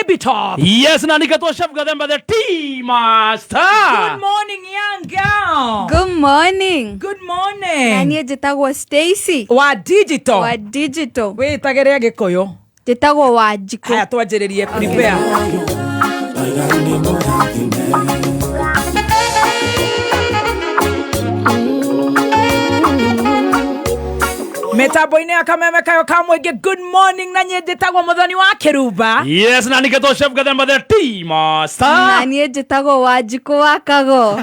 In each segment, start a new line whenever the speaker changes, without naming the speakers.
Baby Top.
Yes, na nikatwo Chef Gathemba the tea master.
Good morning, young girl.
Good morning.
Good
Na
morning.
niĩ njĩtagwo Stacy
Wa digital.
wa digital.
Wĩtagĩre Gĩkũyũ.
Njĩtagwo Wanjikũ.
Haya twanjĩrĩrie prepare. Mĩtambo-inĩ ya kameme kayo ka mũingĩ, good morning, na niĩ njĩtagwo Mũthoni wa Kĩrumba.
Yes, na nikatwo Chef Gathemba the tea master.
Na niĩ njĩtagwo Wanjikũ wa Kago.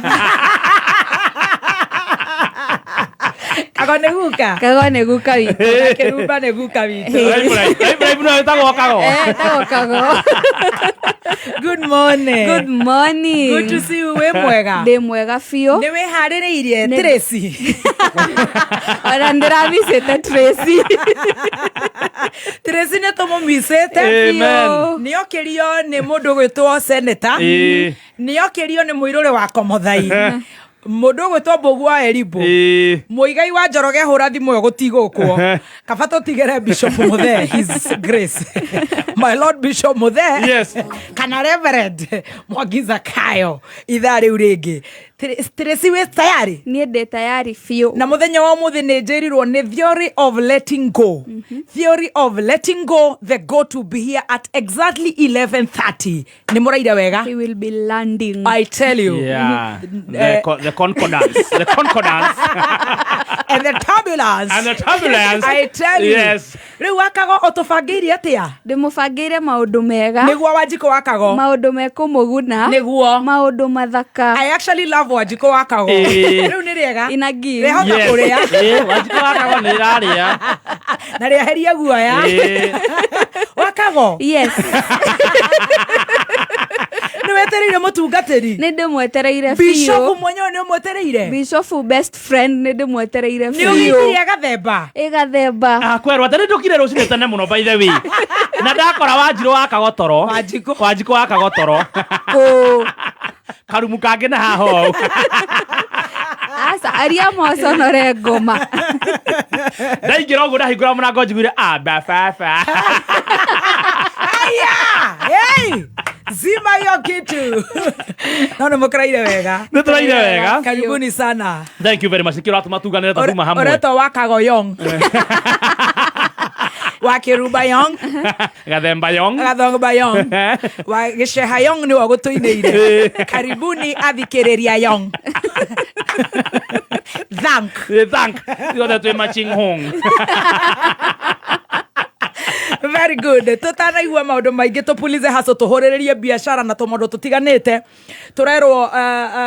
Kago nĩ guka.
Kago nĩ guka witũ.
Na Kĩrumba nĩ guka witũ.
Ibrahim no wĩtagwo Kago.
Eh, etagwo Kago.
Good morning.
Good morning.
Good to see you. Wĩ mwega.
Ndĩ mwega biũ.
Nĩ wĩharĩrĩirie
Nĩ-
Tracy.
Ona ndĩramicĩte Tracy.
Tracy nĩ tũmũmicĩte.
Amen.
Biũ.
Nĩ okĩrio nĩ mũndũ gwĩtwo senator.
Ĩĩ.
Nĩ okĩrio nĩ mũirũrĩ wa Komothai. Mũndũ ũgwĩtwo Mbũgua wa Erimbo.
Ĩĩ.
Mũigai wa Njoroge hũra thimũ ĩyo gũtigũkwo. Kaba tũtigĩre Bishop Muthee his grace. My Lord Bishop Muthee.
Yes.
Kana Reverend Mwangi Zakayo ithaa rĩu rĩngĩ. Tracy wĩ tayari?
Niĩ ndĩ tayari biũ.
Na muthenya wa umuthi nĩ njĩrirwo nĩ theory of letting go. Theory of letting go, the go to be here at exactly 11:30. Nĩ mũraire wega.
He will be landing.
I tell you.
Yeah. The concordance. The concordance.
And the turbulence.
And the turbulence.
I tell you.
Yes.
Rĩu wakago ũtũbangĩire atĩa?
Ndĩmũbangĩire maũndũ mega.
Nĩguo Wanjikũ wa Kago.
Maũndũ mekũmũguna.
Nĩguo.
Maũndũ mathaka.
I actually love Wanjikũ wa Kago.
Ĩĩ.
Rĩu nĩ rĩega.
Ina give.
Rĩhota
Yes.
kũrĩa.
Ĩĩ, Wanjikũ wa Kago nĩ ĩrarĩa.
Na rĩeherie guoya.
Ĩĩ.
Wa Kago.
Yes.
Nĩ wetereire mũtungatĩri.
Nĩ ndĩmwetereire
Bishop
biũ.
mwenyewe nĩ ũmwetereire.
Bishop best friend nĩ ndĩmwetereire
Nĩ
biũ.
ũgĩtirie gathemba.
Ĩ gathemba.
Ah, kwerwo atĩ nĩ ndũkire rũcinĩ tene mũno by the way. Na ndakora Wanjirũ wa Kago toro.
Wanjikũ.
Wanjikũ wa Kago toro.
Kũ.
Karumu kangĩ na haha ũũ.
Aca aria moconore ngoma.
Ndaingĩra ũguo ndahingũra mũrango njiguire amba baba.
Aya! Hey! Zima hiyo kitu. No nĩ mũkĩraire wega.
Nĩ tũraire wega.
Karibuni sana.
Thank you very much. Nĩkĩo ũratũma tuganĩre ta tuma hamwe.
Ũretwo wa Kago Yong. Wa Kĩrumba Yong.
Gathemba Yong.
Gathongba Yong. Wa Gĩceha Yong nĩwe ũgũtũinĩire. Karibuni athikĩrĩria Yong. Thank.
Thank. Ithuothe twĩ matching home.
Very good. Tutanaigua maundu maingi tupulize haso tuhuriririe biashara na tumaundu tutiganite. Turerwo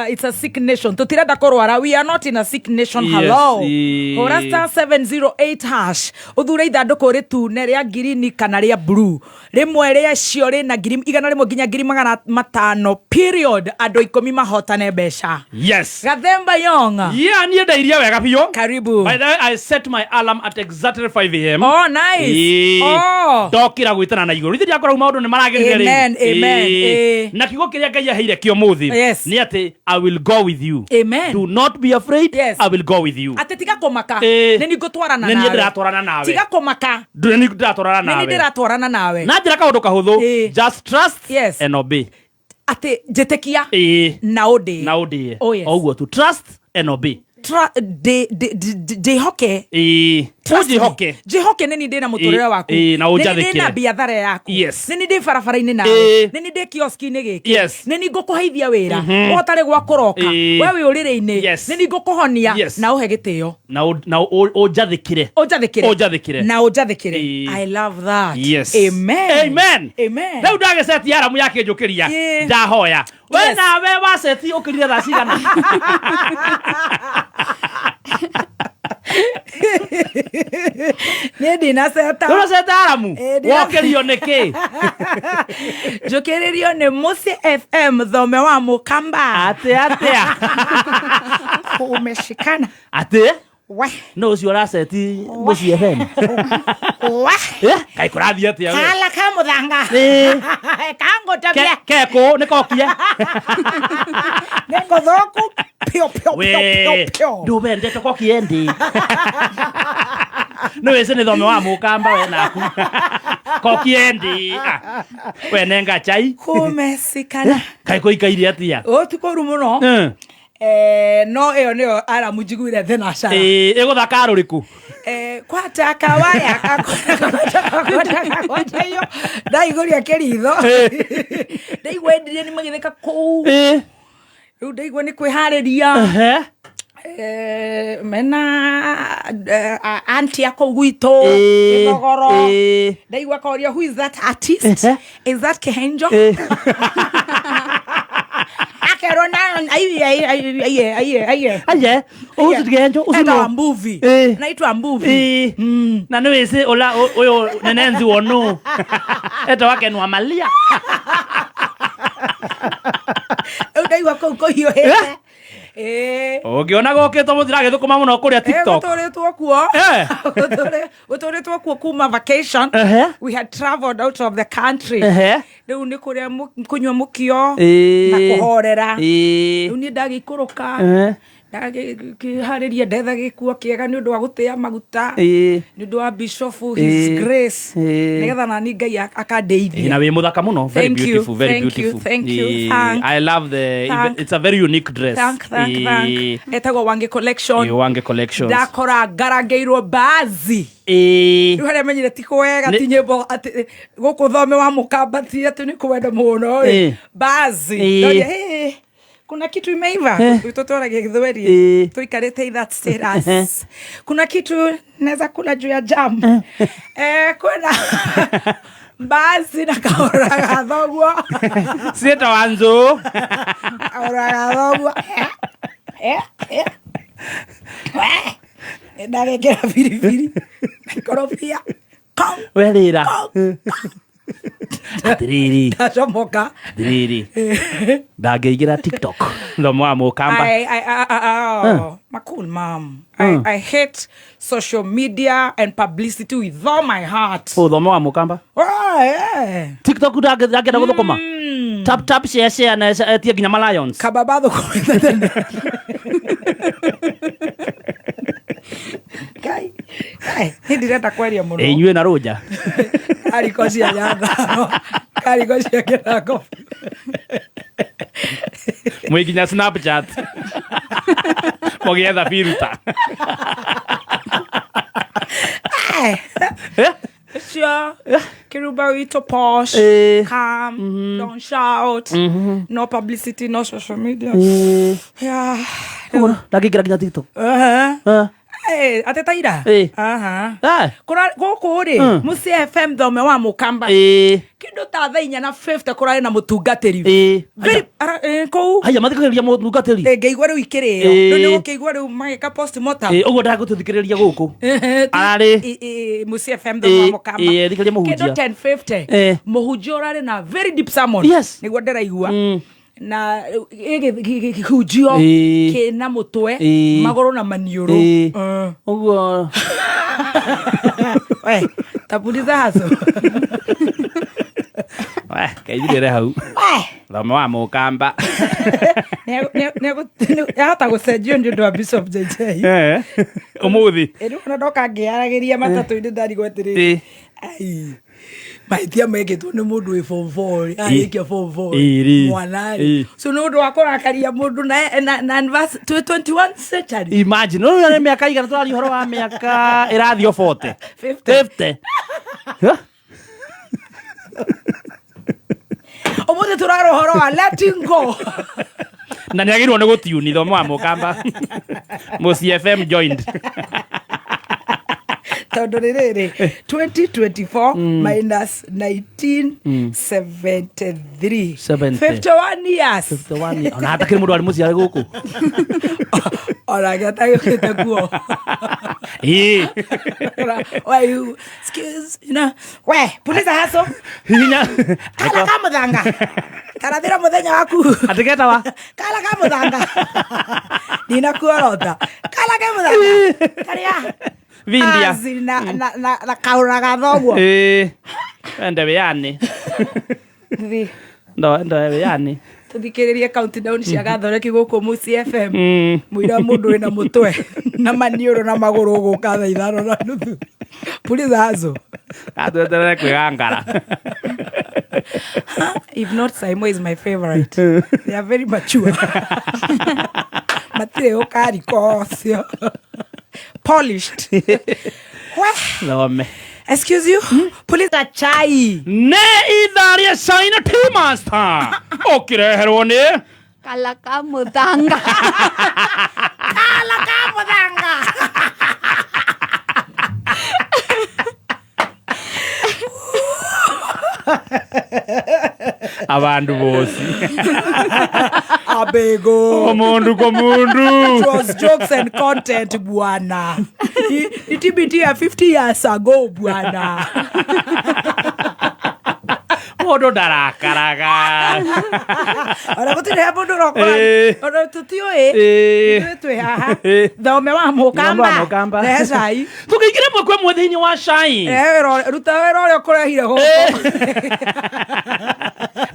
it's a sick nation. Tutirenda kurwara. We are not in a sick nation.
Yes,
Hello.
ii.
Hũra star 708 hash. Uthure ithandũkũ rĩtune rĩa ngirini kana rĩa blue. Rĩmwe rĩacio rĩna ngiri igana rĩmwe nginya ngiri magana matano period. Andũ ikũmi mahotane mbeca.
Yes.
Gathemba Yong.
Yeah, niĩ ndairie wega biũ.
Karibu.
By the way, I set my alarm at exactly 5 a.m.
Oh, nice.
Ĩĩ.
Oh.
Ndokĩra gwĩtana na igũrũ ithe ndiakoragwo maũndũ nĩ maragĩrire rĩu.
Amen, amen,
Ĩĩ.
ĩĩ.
Na kiugo kĩrĩa Ngai aheire kĩo mũthĩ
Yes.
nĩ atĩ I will go with you.
Amen.
Do not be afraid.
Yes.
I will go with you.
Atĩ tiga kũmaka.
Ĩĩ.
Nĩ niĩ ngũtwarana
Nĩ niĩ
nawe.
ndĩratwarana nawe.
Tiga kũmaka.
Nĩ niĩ ndĩratwarana
Nĩ niĩ
nawe.
ndĩratwarana nawe.
Na njĩra kaũndũ kahũthũ.
Ĩĩ.
Just trust
Yes.
and obey.
Atĩ njĩtĩkia
Ĩĩ.
na ũndĩe.
Na ũndĩe.
Oh, yes.
O ũguo tu. Trust and obey.
Ndĩhoke.
Ĩĩ.
Trust me.
Ũnjĩhoke.
Njĩhoke nĩ niĩ ndĩna mũtũrĩre
Ĩĩ,
waku.
ĩĩ, na
Nĩ niĩ
ũnjathĩkĩre.
ndĩna biathara yaku.
Yes.
Nĩ niĩ ndĩ barabara-inĩ nawe.
Ĩĩ.
Nĩ niĩ ndĩ kioski-inĩ gĩkĩ.
Yes.
Nĩ niĩ ngũkũheithia wĩra. Ũhotarĩ gwa kũroka.
Ĩĩ.
We wĩ ũrĩrĩ-inĩ.
Yes.
Nĩ niĩ ngũkũhonia
Yes.
na ũhe gĩtĩo.
Na ũnjathĩkĩre.
Ũnjathĩkĩre.
Ũnjathĩkĩre.
Na ũnjathĩkĩre.
Ĩĩ.
I love that.
Yes.
Amen.
Amen.
Amen.
Rĩu ndagĩceti aramu yakĩnjũkĩria.
Ĩĩ.
Ndahoya. We
Yes.
nawe waceti ũkĩrire thaa cigana?
Niĩ ndinaceta.
Ndũraceta aramu?
Ĩĩ, ndina-
Wokĩrio nĩkĩ?
Njũkĩrĩrio nĩ Mũciĩ FM thome wa Mũkamba.
Atĩ atĩa?
Umeshikana.
Atĩ?
We.
No ũcio ũraceti Mũciĩ FM.
We.
Eh, kaĩ kũrathiĩ atĩa we?
Kala ka mũthanga.
Ĩĩ.
Kangũtabia.
Kekũ nĩ kokie.
Nĩ ngũthũku. Pio pio pio pio
We.
pio.
Ndũbendete kokie ndĩ. Nä wä cä nä thome wa må kamba we naku kokiendi we nenga chai.
Kumesikana.
Kaä kå ikaire atia?
Å ti kå ru må no. No ä yo nä yo aramu njiguire thenacara.
Ä gå thaka rå rä kå?
Kwata kawaya kwata iyo ndaigå kä ritho ndaigua endirie nä magä theka kå u rä u ndaigua nä kwä harä ria mena anti a kå u gwitå gä thogoro ndaigua koria, "Who is that artist? Is that Kehenjo?" Akerwo na aiye aiye aiye aiye aiye.
Aye å cutigenjo å.
Etagwa Mbuvi. Naitwa Mbuvi.
Na nä wä cä å å yå nenenzi wonå etawa kenwa malia.
Rĩu ndaigua kũu kũhiũhĩte.
Å ngä ona gå kä two må tiragä thå kå ma må no kå rä a TikTok.
Gũtũrĩtwo kuo. Gũtũrĩtwo kuo kuma vacation. We had traveled out of the country. Rĩu nĩ kũrĩa kũnyua mũkio na kũhorera. Rĩu niĩ ndagĩikũrũka, ndagĩharĩria ndetha gĩkuo kĩega nĩ ũndũ wa gũtĩa maguta, nĩ ũndũ wa bishop, his grace, nĩgetha nani Ngai akandeithia.
Na wä må thaka må no, very
Thank you,
beautiful, very
thank you,
beautiful.
thank you, thank.
I love the
Thank.
It's a very unique dress.
Thank, thank, thank. Etagwo Wange Collection.
Wange Collections.
Ndakora ngarangĩirwo mbazi. Rĩu harĩa menyire ti kwega, ti nyĩmbo atĩ gũkũ thome wa mũkamba ti atĩ nĩ kwenda mũno rĩ, mbazi. Ndoria, "Hey, kuna kitu imeiva." Tũtwaragia gĩthweri. Tuikarĩte in that status, kuna kitu naweza kula juu ya jam, kwĩna mbazi na kahora ga thoguo.
Ciĩta wa nzũ.
Kahora ga thoguo. Ndagekĩra biribiri ikorobia.
We rĩra atĩrĩrĩ.
Ndacomoka.
Atĩrĩrĩ, ndangĩingĩra TikTok thomo wa mũkamba.
I, oh, my cool mom. I hate social media and publicity with all my heart.
Å thomo wa mũkamba.
Oh, yeah.
TikTok ndangĩenda gũthũkũma tap tap share share na etie nginya malions.
Kababa thũkũmĩte tene. Kai, kai, niĩ ndirenda kwaria mũno.
Inyuĩ na rũnja.
Kariko cia Nyandarua, kariko cia Kĩrago.
Mwĩ nginya Snapchat mũgĩetha biruta.
Ũcio kĩrumba witũ posh, calm, don't shout, no publicity, no social media. Yeah.
Ndangĩingĩra nginya TikTok.
Eh, atĩ ta ira. Aha. Gũkũ rĩ, Mũciĩ FM, thome wa mũkamba, kĩndũ ta thaa 4:50 kũrarĩ na mũtungatĩri. Kũu.
Haya mathikagĩrĩria mũtungatĩri.
Ngĩigua rĩu ikĩrĩo. Rĩu nĩ gũkĩigua rĩu magĩka postmortem.
Ũguo ndagũtũthikĩrĩria gũkũ ararĩ.
Mũciĩ FM, thome wa mũkamba.
Thikĩrĩria mũhunjia.
Kĩndũ 10:50. Mũhunjia ũrarĩ na very deep sermon. Nĩguo ndĩraigua na kĩhunjio kĩna mũtwe, magũrũ na maniũrũ.
Ũguo.
We, tapuliza haco.
We, kaithirĩre hau thome wa mũkamba.
Yahota gũcenjio nĩ ũndũ wa Bishop JJ.
Ũmũthĩ.
Rĩu ona ndoka ngĩaragĩria matatũ-inĩ ndarigwo atĩrĩrĩ, ai, mahĩtia mekĩtwo nĩ mũndũ wĩ form four rĩ, arĩkia form four
Ĩĩ.
mwana rĩ. So nĩ ũndũ wa kũrakaria mũndũ na 21 century.
Imagine ũyũ nĩ mĩaka igana tũraria ũhoro wa mĩaka ĩrathiĩ o 40.
50.
50. Huh?
Ũmũthĩ tũrara ũhoro wa letting go.
Na nĩ agĩrĩirwo nĩ gũtiuni thome wa mũkamba Mũciĩ FM joined.
Tondũ rĩrĩrĩ, 2024 minus 1973.
70.
51 years.
51 ona hatakĩrĩ mũndũ arĩ mũciare gũkũ.
Onake atagĩũkĩte kuo. We, you, excuse, we, puliza haso.
Hihinya.
Kala ka mũthanga karathĩra mũthenya waku.
Atĩ ketawa?
Kala ka mũthanga ndinakuorota kala ke mũthanga karĩa
Vindia.
Azi na kaũra ga thoguo.
Ĩĩ. Wende wĩyani.
Thi.
Ndo wĩyani.
Tũthikĩrĩrie countdown cia gathoreki gũkũ Mũciĩ FM. Mũira mũndũ wĩna mũtwe na maniũrũ na magũrũ gũka thaa 5:30. Puliza hazo.
Atweterere kwĩgangara.
If not, Saimo is my favorite. They are very mature. Matirĩ ũkariko ũcio. Polished. Weh,
Thome.
excuse you. Puliza chai.
Nĩ ithaa rĩa cai na Tea Master ũkĩreherwo nĩ
Kala ka muthanga.
Kala ka mũthanga.
Abandu bosi.
Abego.
Omundu kwa mundu.
It was jokes and content bwana. Ni TBT ya 50 years ago bwana.
Mundu ndarakaraga.
Ona gũtirĩ mũndũ ũrokora.
Eh.
Ona tũtiũĩ.
Eh.
Ithuĩ twĩ haha.
Eh.
Thome wa
Thome wa
mũkamba.
Mũkamba.
Rehe cai.
Tũkĩingĩra ĩmwe kwa ĩmwe thĩinĩ wa cai.
Rehe wĩra ũrĩa- ruta wĩra ũrĩa ũkũrehire gũkũ.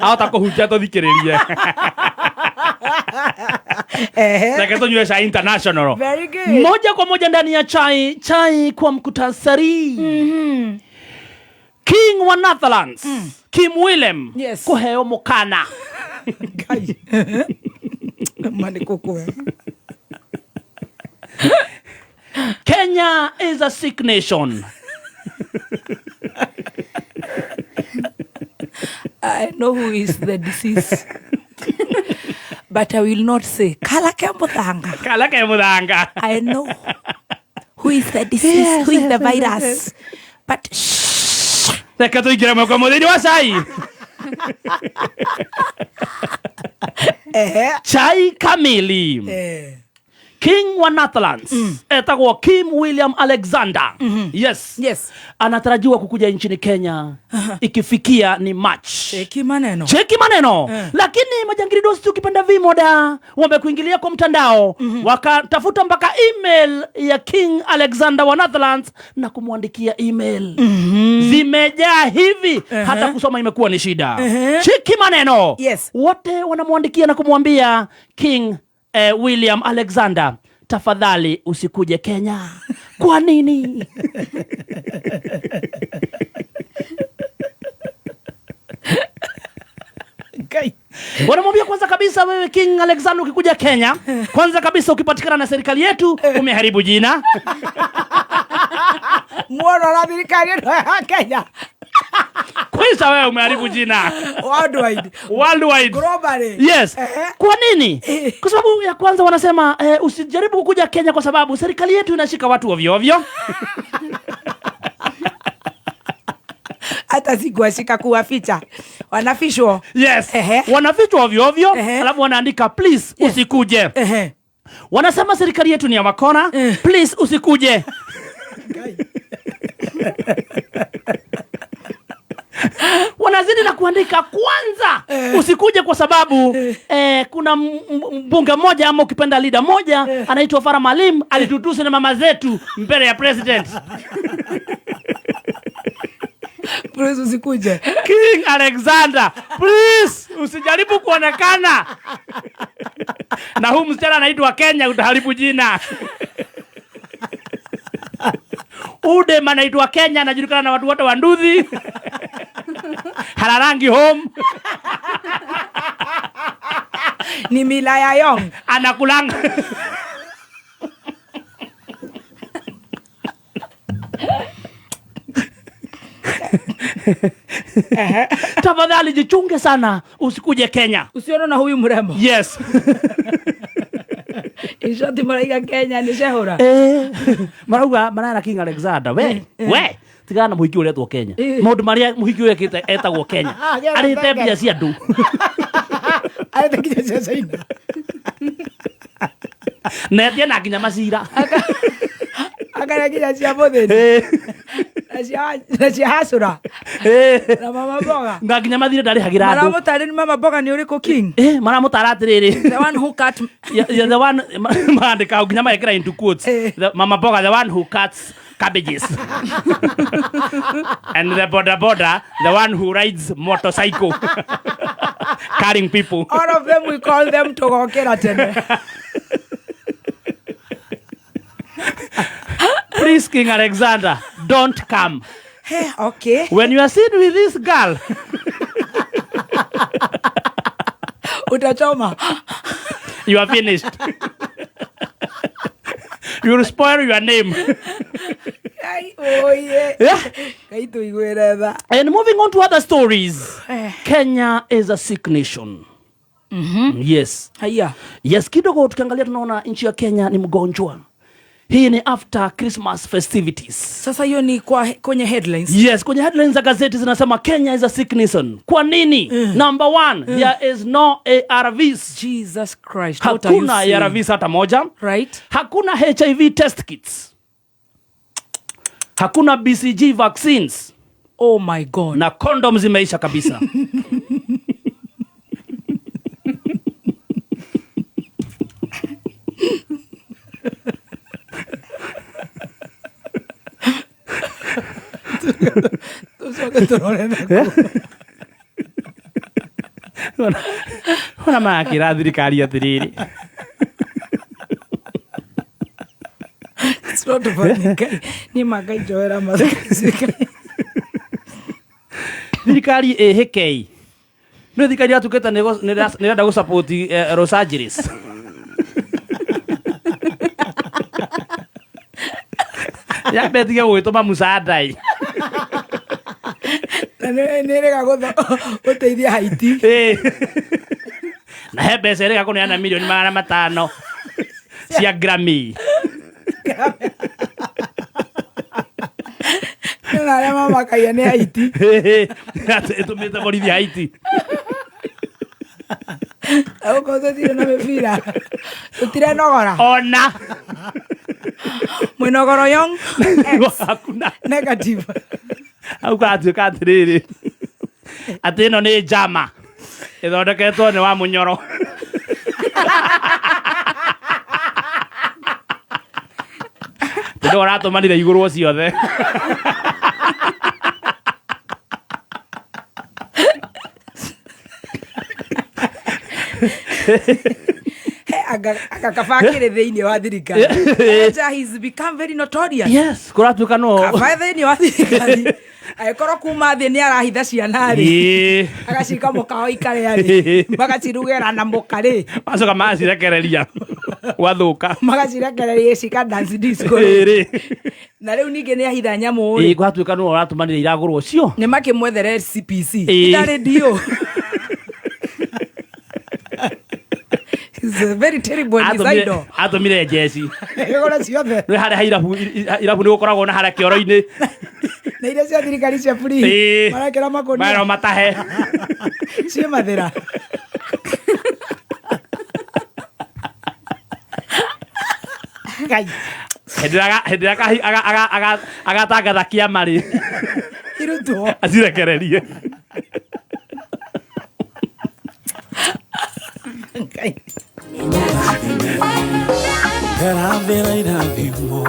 Ahota kũhunjia tũthikĩrĩrie.
Ehe.
Reke tũnyue cai international.
Very good.
Moja kwa moja ndani ya chai, chai kwa mkutasari. King wa Netherlands, Kim Willem,
Yes.
kũheo mũkana.
Ngai. Ma nĩ kũkũhe.
Kenya is a sick nation.
I know who is the disease. But I will not say. Kala ke mũthanga.
Kala ke mũthanga.
I know who is the disease, who is the virus. But shh.
Reke tũingĩre ĩmwe kwa ĩmwe thĩinĩ wa cai.
Ehe.
Chai kamili.
Eh.
King wa Netherlands etagwo Kim William Alexander. Yes.
Yes.
Anatarajiwa kukuja nchini Kenya ikifikia ni March.
Cheki maneno.
Cheki maneno.
Eh.
Lakini majangili dosi ukipenda vimoda wamekuingilia kwa mtandao wakatafuta mpaka email ya King Alexander wa Netherlands na kumwandikia email. Zimejaa hivi hata kusoma imekuwa ni shida. Cheki maneno.
Yes.
Wote wanamwandikia na kumwambia King William Alexander, tafadhali usikuje Kenya. Kwa nini?
Ngai.
Wanamwambia kwanza kabisa, wewe King Alexander ukikuja Kenya, kwanza kabisa ukipatikana na serikali yetu umeharibu jina.
Muono la thirikari ĩno ya Kenya.
Kwanza wewe umeharibu jina
Worldwide.
worldwide.
Globally.
Yes.
Ehe.
Kwa nini?
Eh.
Kwa sababu ya kwanza wanasema usijaribu kukuja Kenya kwa sababu serikali yetu inashika watu ovyo ovyo.
Hata sikuwashika kuwaficha. Wanafishwa.
Yes.
Ehe.
Wanafichwa ovyo ovyo,
Ehe.
alafu wanaandika please usikuje.
Ehe.
Wanasema serikali yetu ni ya makona, please usikuje. Wanazidi na kuandika kwanza usikuje kwa sababu kuna mbunge mmoja ama ukipenda leader moja anaitwa Farah Maalim alitutusi na mama zetu mbele ya president.
Please usikuje.
King Alexander, please usijaribu kuonekana na huu msichana anaitwa Kenya, utaharibu jina. Udem anaitwa Kenya, anajulikana na watu wote wa Nduthi. Hararangi home
Ni mila ya Yong.
anakulanga. Tafadhali jichunge sana usikuje Kenya.
Usione na huyu mrembo.
Yes.
In short maraiga Kenya nĩ cehũra.
Marauga marara King Alexander we tigana na muhiki uretwo Kenya.
Eh.
Maundu maria muhiki uyu ekite etagwo Kenya.
Agera
Arite
Kenya.
mbia cia andu.
Arĩte nginya cia China.
Na etie na nginya macira.
Akarĩa nginya cia mũthĩni. Na cia hacũra. Na mama mboga.
Na nginya mathire ndarĩhagĩra andũ.
Maramũtarĩria mama mboga nĩ ũrĩkũ king?
Maramũtara atĩrĩrĩ.
The one who cut
Yeah, the one maandĩka nginya magekĩra into quotes.
Eh.
The, Mama Mboga, the one who cuts cabbages. And the boda boda, the one who rides motorcycle. Carrying people.
All of them, we call them tũgokĩra tene.
Please, King Alexander, don't come.
Hey, okay.
When you are seen with this girl,
Utachoma.
You are finished. You will spoil your name.
Ai, oye.
Yeah.
Ngai tũiguĩre tha.
And moving on to other stories.
Eh.
Kenya is a sick nation. Yes.
Haya.
Yes, kidogo tukiangalia tunaona nchi ya Kenya ni mgonjwa. Hii ni after Christmas festivities.
Sasa hiyo ni kwa kwenye headlines.
Yes, kwenye headlines za gazeti zinasema Kenya is a sick nation. Kwa nini? Number one, there is no ARVs.
Jesus Christ. What are you
Hakuna
saying?
ARVs hata moja.
Right?
Hakuna HIV test kits. Hakuna BCG vaccines
Oh my God.
Na condom zimeisha kabisa.
Tũcoke tũrore nakuo.
Ona marakĩra thirikari atĩrĩrĩ.
It's not funny. Ngai- Niĩ mangainjoera mathaka.
Thirikari ĩhĩkei nĩ thirikari yatuĩkĩte nĩ ĩrenda gũsupport Los Angeles. Yambe ĩtige gũgĩtũma mũcaada ĩ.
Na nĩ ĩrega gũteithia Haiti.
Ĩ. Na he mbeca ĩrega kũneana milioni 500 cia Grammy.
Na arĩa mamakagia nĩ Haiti.
Atĩ ĩtũmĩte borithi Haiti.
Gũkũ tũtirĩ na mĩbira. Tũtirenogora.
Ona
Mwĩnogoro yong. X.
Hakuna.
Negative.
Hau katuĩka atĩrĩrĩ atĩ ĩno nĩ njama ĩthondeketwo nĩ wa mũnyoro. Tondũ ũratũmanire igũrwo ciothe.
He, anga kaba akĩrĩ thĩinĩ wa thirikari. Eja, he's become very notorious.
Yes, kũratuĩka no
Kaba thĩinĩ wa thirikari. Angĩkorwo kuma thĩ nĩ arahitha ciana rĩ. Agacika mũkawa ikarĩa rĩ. Magacirugĩra na mũka rĩ.
Macoka macirekereria gwathũka.
Magacirekereria cika dance disco rĩ.
Ĩrĩ.
Na rĩu ningĩ nĩ ahitha nyamũ rĩ.
Kũratuĩka no ũratũmanire iragũrwo cio.
Nĩ makĩmwethere CPC.
Ĩĩ.
Itarĩ dio. He's a very terrible and he's idle.
Atũmire njeci.
Ĩgũre ciothe.
Nĩ harĩa ha irabu irabu nĩ gũkoragwo na harĩa kĩoro-inĩ.
Na iria cia thirikari cia free. Marekĩra makũnia.
Marĩa matahe.
Ciĩ mathĩra. Ngai.
Hĩndĩ ĩrĩa agatangatha kĩama rĩ.
Irutwo.
Acirekererie.
Ngai.
Ndĩrathĩra irathimo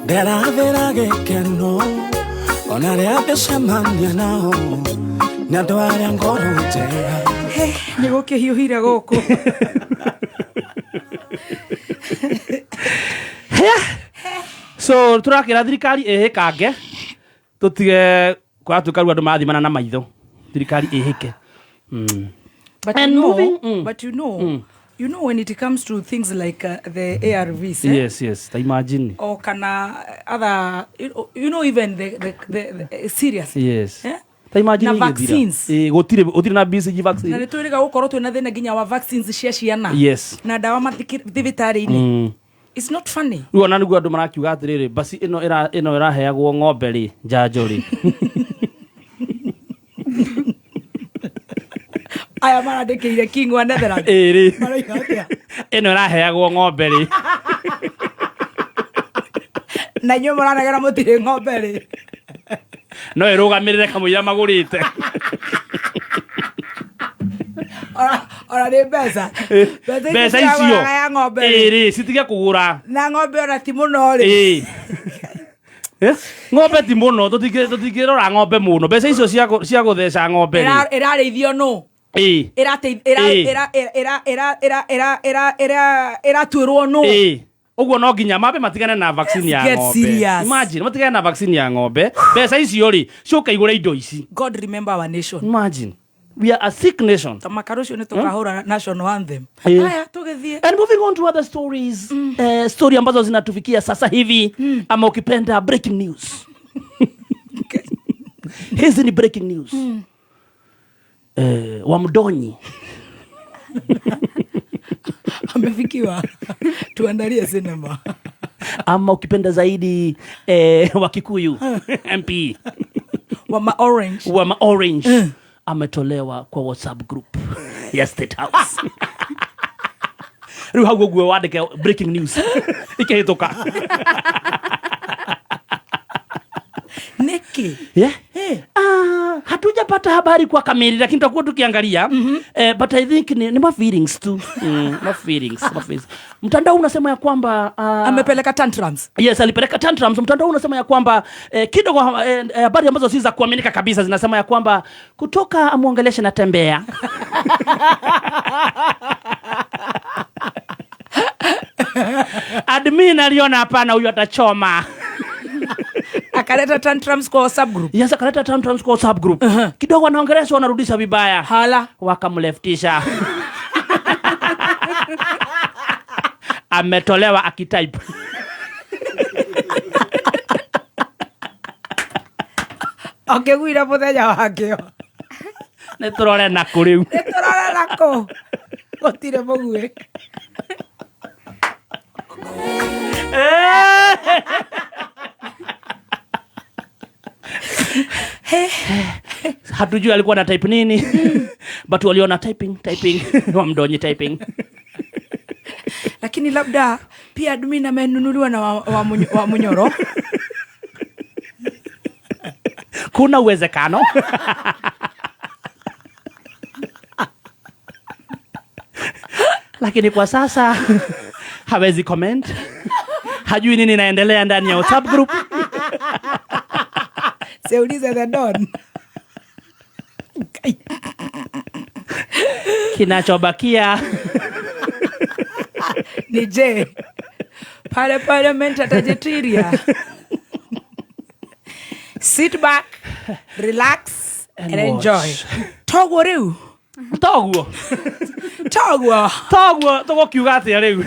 ndĩrathĩra gĩkeno ona rĩa ngĩcemania nao nĩ andũ arĩa ngoro njega.
He, nĩ gũkĩhiũhire gũkũ.
So tũrakĩra thirikari ĩhĩkange tũtige kũratuĩka rĩu andũ marathimana na maitho thirikari ĩhĩke.
But
And
you know,
moving-
but you know when it comes to things like the ARVs, eh?
Yes, ta imagine.
Or kana other, you know even the serious.
Yes.
Eh?
Ta imagine
Na
igĩthira.
vaccines.
Ĩ, gũtirĩ na BCG
Na
vaccine.
nĩ twĩrĩga gũkorwo twĩna thĩna nginya wa vaccines cia ciana.
Yes.
Na ndawa mathibitarĩ-inĩ. It's not funny.
Rĩu ona nĩguo andũ marakiuga atĩrĩrĩ basi ĩno ĩraheagwo ng'ombe rĩ njanjo rĩ.
Aya marandĩkĩire King wa Netherlands.
Ĩrĩ.
Maroiga atĩa?
Ĩno ĩraheagwo ng'ombe rĩ.
Na inyuĩ mũranegera mũtirĩ ng'ombe rĩ.
No ĩrũgamĩrĩre kamũira magũrĩte.
Ona nĩ mbeca. Mbeca
Mbeca icio
ciragũraga ya ng'ombe rĩ.
Ĩrĩ citige kũgũra.
Na ng'ombe ona ti mũno rĩ.
Ĩĩ. Eh? Ng'ombe ti mũno tũtingĩrora ng'ombe mũno mbeca icio cia gũtheca ng'ombe rĩ.
Ĩrarĩithio nũ? Ĩratuĩrwo nũ?
Ũguo no nginya mambe matigane na vaccine ya
Let's get
ng'ombe.
serious.
Imagine, matigane na vaccine ya ng'ombe, mbeca icio rĩ ciũke igũre indo ici.
God remember our nation.
Imagine, we are a sick nation.
Tamaka rũciũ nĩ tũkahũra national anthem. Haya, tũgĩthiĩ.
And moving on to other stories, story ambazo zinatufikia sasa hivi, ama ukipenda breaking news. Hizi ni breaking news. Wamdonyi
Amefikiwa, tuandalie cinema.
Ama ukipenda zaidi wa Kikuyu MP
wa ma orange.
Wa ma orange ametolewa kwa WhatsApp group ya State House. Rĩu hau ũguo wandĩke breaking news ikĩhĩtũka.
Nĩkĩ?
Yeah.
Hey.
Ah, hatujapata habari kwa kamili, lakini tutakuwa tukiangalia, but I think ni ma feelings tu, ma feelings, ma feelings. Mtandao unasema ya kwamba
Amepeleka tantrums.
Yes, alipeleka tantrums. Mtandao unasema ya kwamba kidogo habari ambazo si za kuaminika kabisa zinasema ya kwamba kutoka amwongeleshe natembea, admin aliona hapana, huyu atachoma.
Akaleta tantrums kwa WhatsApp group.
Yes, akaleta tantrums kwa WhatsApp group. Kidogo anaongeleshwa, wanarudisha vibaya.
Hala.
Wakamleftisha, ametolewa akitype.
Akĩguira mũthenya wakĩo.
Nĩ tũrore nakũ rĩu.
Nĩ tũrore nakũ, gũtirĩ mũguĩ.
Hatujui alikuwa na type nini, but waliona typing, typing, Wamdonyi typing.
Lakini labda pia admin amenunuliwa na wa Munyoro.
Kuna uwezekano. Lakini kwa sasa hawezi comment, hajui nini inaendelea ndani ya WhatsApp group.
Seulize the Don.
Kinachobakia
ni je, pale parliament atajetiria? Sit back, relax and
and
enjoy.
Watch.
Toguo rĩu.
Toguo.
Toguo.
Toguo tũgũkiuga atĩa rĩu?